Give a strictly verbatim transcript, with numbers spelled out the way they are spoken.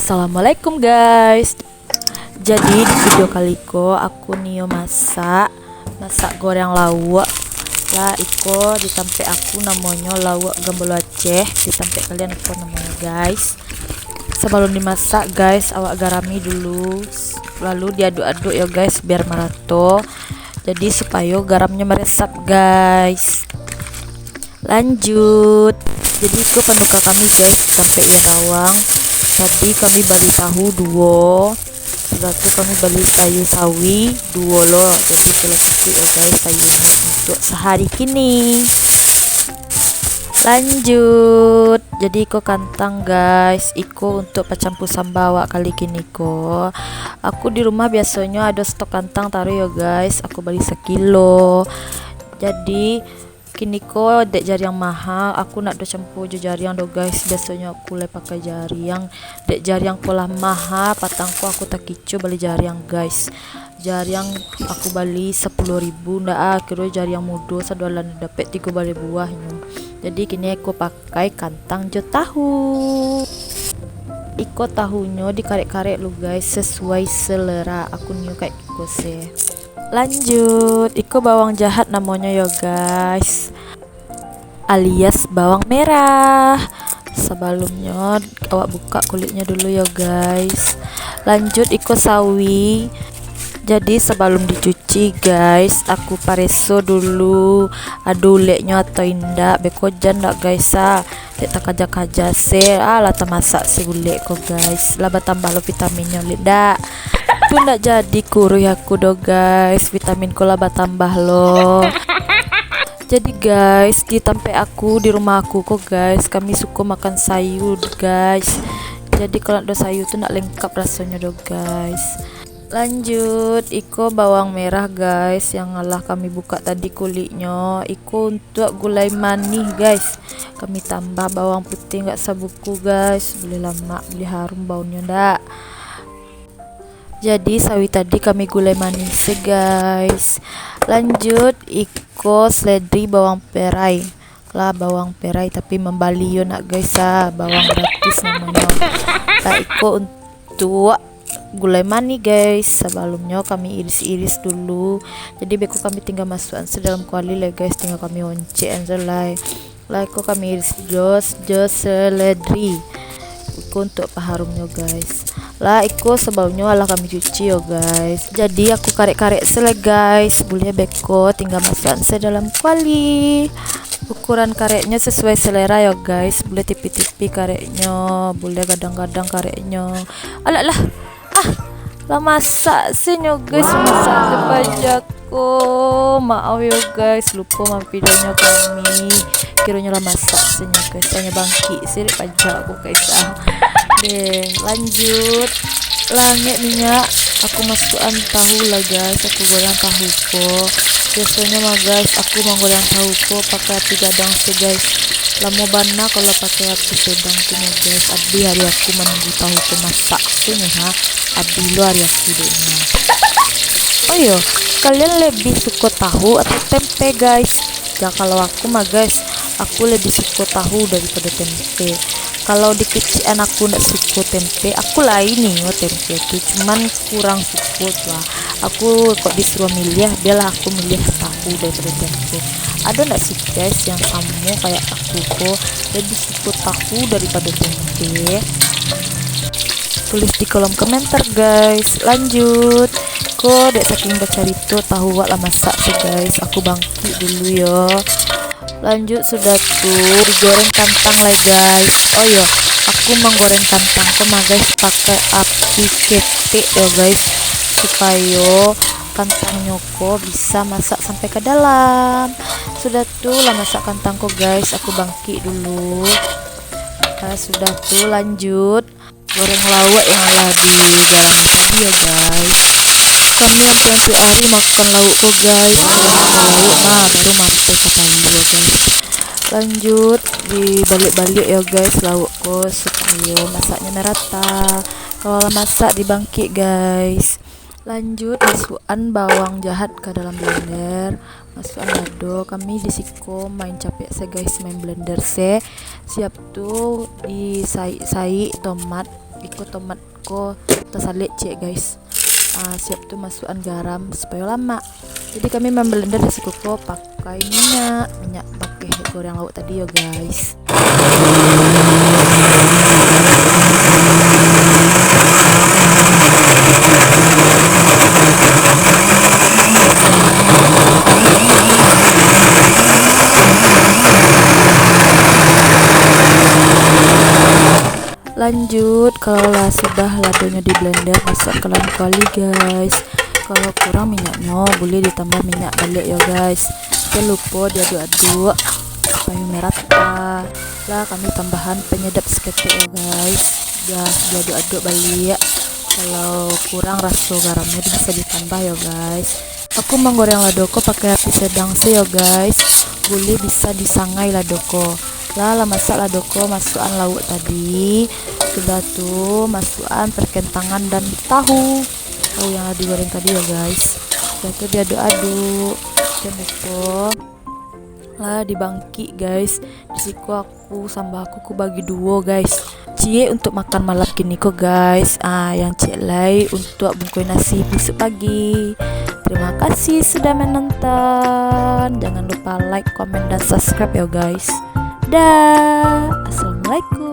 Assalamualaikum guys. Jadi di video kali ko aku nio masak, masak goreng lauak. Lah iko di tampek aku namonyo lauak gambolo Aceh, di tampek kalian apo namonyo guys. Sabalum dimasak guys, awak garami dulu, lalu diaduk-aduk yo guys biar marato. Jadi supayo garamnyo maresap guys. Lanjut. Jadi iko panuka kami guys, tampek jo bawang. Tadi kami bali tahu duo. Sudah tu kami bali sayua sawi duo lo. Jadi selesai yo guys sayua untuk sahari kini. Lanjut. Jadi iko kantang guys, iko untuk pacampur samba awak kali kini ko. Aku di rumah biasonyo ado stok kantang taruih yo guys, aku bali sakilo. Jadi kini ko dek jariang maha, aku ndak do campur jo jariang do guys. Biasonyo aku lai pakai jariang. Dek jariang ko lah maha, patang ko aku takicuah bali jariang guys. Jariang aku bali sapuluah ribu, ndak ah, kiro jariang mudo sadoalan dapek tigo baleh buahnyo. Jadi kini aku pakai kantang jo tahu. Iko tahunyo dikarek-karek lu guys, sesuai selera. Aku nio kayak iko se. Lanjut, iko bawang jahat namonyo yo guys, alias bawang merah. Sabalumnyo awak buka kulitnyo dulu yo guys. Lanjut iko sawi. Jadi sabalum dicuci guys, aku pareso dulu ado uleknyo atau indak, beko jan dak guys ah. Dek takaja-kaja se, ah lah tamasak se gulek ko guys. Lah batambah lo vitaminnyo lek dak. Tu ndak jadi kuruih aku do guys, vitamin ko lah batambah lo. Jadi guys, di tampek aku, di rumah aku ko guys, kami suko makan sayur guys. Jadi kalau dak ado sayur tu ndak lengkap rasonyo do guys. Lanjut, iko bawang merah guys, yang alah kami buka tadi kulitnyo. Iko untuak gulai manih guys. Kami tambah bawang putih nggak sabuku guys, buliah lamak, buliah harum baunyo ndak. Jadi sawi tadi kami gulai manih se guys. Lanjut, iko seledri bawang perai. Lah bawang perai tapi mambali yo nak guys ah, bawang gratis namonyo. Lah iko untuak gulai manih guys. Sabalumnyo kami iris-iris dulu. Jadi beko kami tinggal masuakan se dalam kuali lai guys, tinggal kami oncek an se lai. Lah iko kami iris jo, jo seledri. Iko untuak paharumnyo guys. Lah iko sabalumnyo alah kami cuci yo guys. Jadi aku karek-karek se lai guys. Buliah beko tinggal masuakan se dalam kuali. Ukuran kareknyo sesuai selera yo guys. Buliah tipi-tipi kareknyo, buliah gadang-gadang kareknyo. Alah lah. Ah, lah masak se nyo guys, masak se paja ko. Maaf yo guys, lupo mampidanyo kami. Kironyo lah masak se nyo guys. Hanyo bangkik se dek paja ko guys ah. Deh, lanjut. Langek minyak, aku masuakan tahu lah guys, aku goreng tahu ko. Biasonyo mah guys, aku manggoreng tahu ko pakai api gadang se guys. Lamo bana kalau pakai api sedang tu nyo guys, abih ari aku manunggu tahu ko masak tu nyo ha. Abih lo ari aku dek nyo. Oh iyo, kalian lebih suko tahu atau tempe guys? Ya kalau aku mah guys, aku lebih suko tahu daripado tempe. Kalau di kecikan aku ndak suko tempe, aku lai nio tempe tu, cuman kurang suko tu lah. Aku kok disuruah miliah, bialah aku miliah tahu daripado tempe. Ado ndak sih guys yang samo kayak aku ko, lebih suko tahu daripado tempe? Tulis di kolom komentar guys. Lanjut. Ko dek saking bacarito tahu wak lah masak tu guys. Aku bangkik dulu yo. Lanjut sudah tu digoreng kantang lai guys. Oh iyo, aku manggoreng kantang ko mah guys pakai api ketek yo guys, supayo kantangnyo ko bisa masak sampai ka dalam. Sudah tu lah masak kantang ko guys, aku bangkik dulu. Nah, sudah tu lanjut goreng lauak yang lah digarami tadi yo guys. Kami yang tiap-tiap hari makan lauak ko guys, goreng lauak nah baru mampir ka payu yo guys. Lanjut dibaliak-baliak yo guys lauak ko supayo masaknyo merata. Kalau lah masak dibangkik guys. Lanjut masuakan bawang jahat ka dalam blender. Masuakan lado, kami di siko main capek se guys, main blender se. Siap tu disaik-saik tomat, Iko tomat ko tasalek ciek, guys. Ah, siap tu masuakan garam supayo lamak. Jadi kami mamblender di siko ko pakai minyak, minyak bakeh goreng lauak tadi yo, guys. Lanjut, kalau lah sudah ladonyo di blender, masuak ka dalam kuali, guys. Kalau kurang minyaknyo, buliah ditambah minyak baliak yo, guys. Jan lupo diaduk-aduk supayo merata. Lah, kami tambahan panyadap saketek yo, guys. Dah diaduk-aduk baliak. Kalau kurang raso garamnyo, bisa ditambah yo, guys. Aku manggoreng lado ko pakai api sedang se yo, guys. Buliah bisa disangai lado ko. Lah, lah masak lado ko, masuakan lauak tadi. Sudah tu, masuakan perkentangan dan tahu. Tahu yang lah digoreng tadi yo, guys. Sudah tu diaduk-aduk. Jan lupo. Lah, dibangkik, guys. Di siko aku samba aku ku bagi duo, guys. Ciek untuk makan malam kini ko, guys. Ah, yang ciek lai untuk bungkuih nasi bisuak pagi. Terima kasih sudah menonton. Jangan lupa like, komen, dan subscribe yo, guys. Dah. Assalamualaikum.